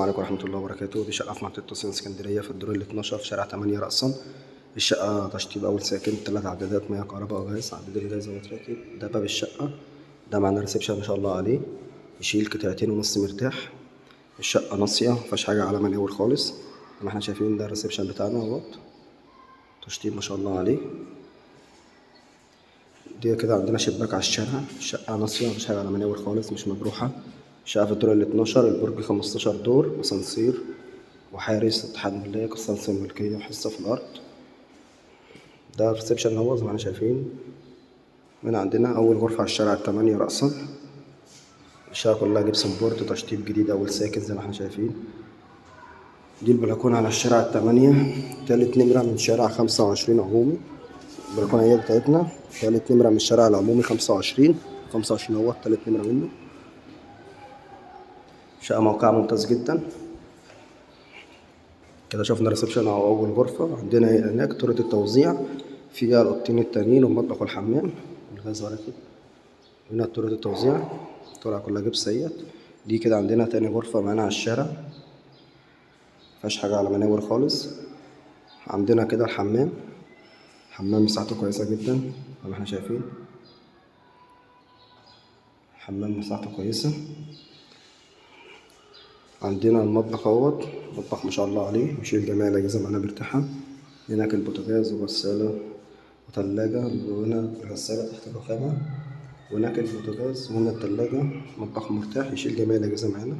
عليكم ورحمة الله وبركاته. دي شقة في منطقة توسين اسكندرية في الدور ال12 في شارع 8 رأسا. الشقة تشطيب أول ساكن، 3 عدادات مياه كهرباء وغاز، عداد الغاز اهو راكب. ده باب الشقة، ده معانا ريسبشن ما شاء الله عليه، يشيل قطعتين ونص مرتاح. الشقة ناصية مفيهاش حاجة على مناور خالص زي ما احنا شايفين. ده الريسبشن بتاعنا اهوت، تشطيب ما شاء الله عليه. دي كده عندنا شباك على الشارع. الشقة ناصية مفيش حاجة على مناور خالص، مش مجروحة. الشقة في الدور ال12، البرج 15 دور، أسانسير وحارس اتحاد ملاك وأسانسير ملكية وحصة في الأرض. ده الريسبشن اهو زي ما احنا شايفين. من عندنا أول غرفة على الشارع 8 رأسا. الشقة كلها جبسن بورد، تشطيب جديد أول ساكن زي ما احنا شايفين. دي البلكونة على الشارع 8، تالت نمرة من شارع 25 عمومي. البلكونة هي بتاعتنا، تالت نمرة من الشارع العمومي 25، 25 اهو تالت نمرة منه. شقة موقعها ممتاز جدا. كده شفنا ريسبشن أو أول غرفة. عندنا هناك طرقة التوزيع فيها الأوضتين التانيين والمطبخ والحمام والغاز راكب. هنا طرقة التوزيع، الطرقة كلها جبس اهيت. دي كده عندنا تاني غرفة معانا على الشارع، مفيهاش حاجة على مناور خالص. عندنا كده الحمام، حمام مساحته كويسة جدا زي ما احنا شايفين، حمام مساحته كويسة. عندنا المطبخ اهوت، مطبخ ما شاء الله عليه بيشيل جميع الأجهزة معانا مرتاحة. هناك البوتاجاز وغسالة وتلاجة، وهنا الغسالة تحت الرخامة، وهناك البوتاجاز وهنا التلاجة. مطبخ مرتاح يشيل جميع الأجهزة معانا.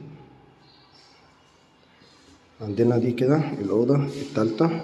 عندنا دي كده الأوضة التالتة،